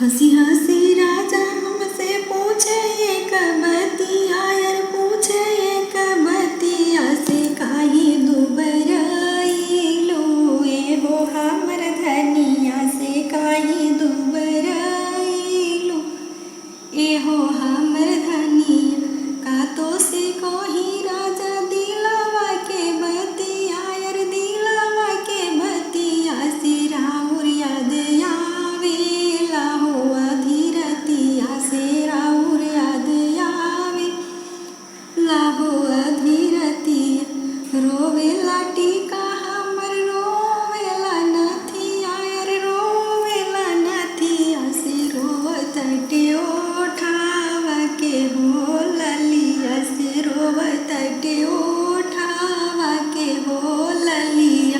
हंसी हंसी राजा हमसे पूछे एक बतिया, यार पूछे एक बतिया से काहे दुबराइलो ए हो हमर धनिया से काहे दुबराइलो ए हो हमर धनिया। का तो से कही राजा दिलावा के बतिया, यार दिलावा के बतिया से राउर याद आवेला हो अधीरतिया से राउर याद आवेला हो अधीरतिया। रोवेला टीका हमर रोवेला नथिया, यार रोवेला नथिया से रोवतटे ओठावा के हो ललिया से रोवतटे ओठावा के हो ललिया।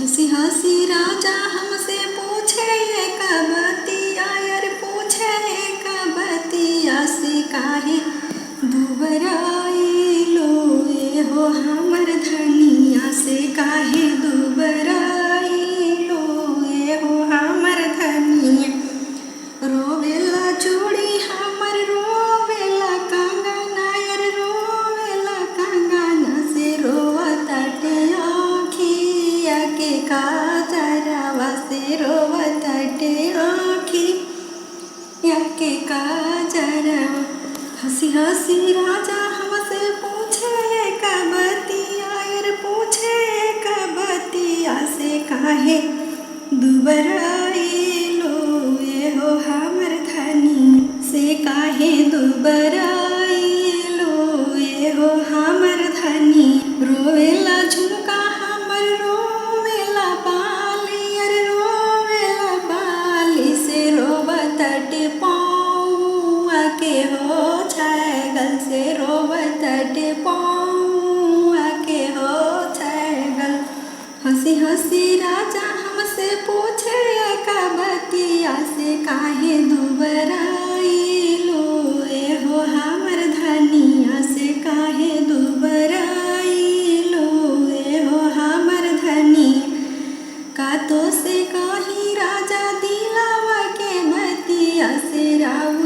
हंसी हंसी राजा हमसे पूछे एक बतिया, यार पूछे एक बतिया से काहे दुबराइलो ए हो हमर धनिया से काहे दुबराइलो ए हो हमर धनिया। रोवेला चूड़ी हमर रोवेला कंगना, यार रोवेला कंगना से रोवताटे आँखिया के काजरवा से रोवताटे आँखिया के काजरवा। हंसी हंसी राजा हमसे पूछे एक बतिया, यार पूछे एक बतिया से काहे दुबराइलो ए हो हमर धनी से काहे दुबराइलो ए हो हमर धनी। रोवेला झुमका हमर रोवेला बाली, यार रोवेला बाली से रोवतटे पौआ के हो छैगल से रोवतटे पौआ के हो छैगल। हंसी हंसी राजा हमसे पूछे एक बतिया से काहे दुबराइलो ए हो हमर धनिया से काहे दुबराइलो ए हो हमर धनिया। का तो से कही राजा दिलावा के बतिया से राउर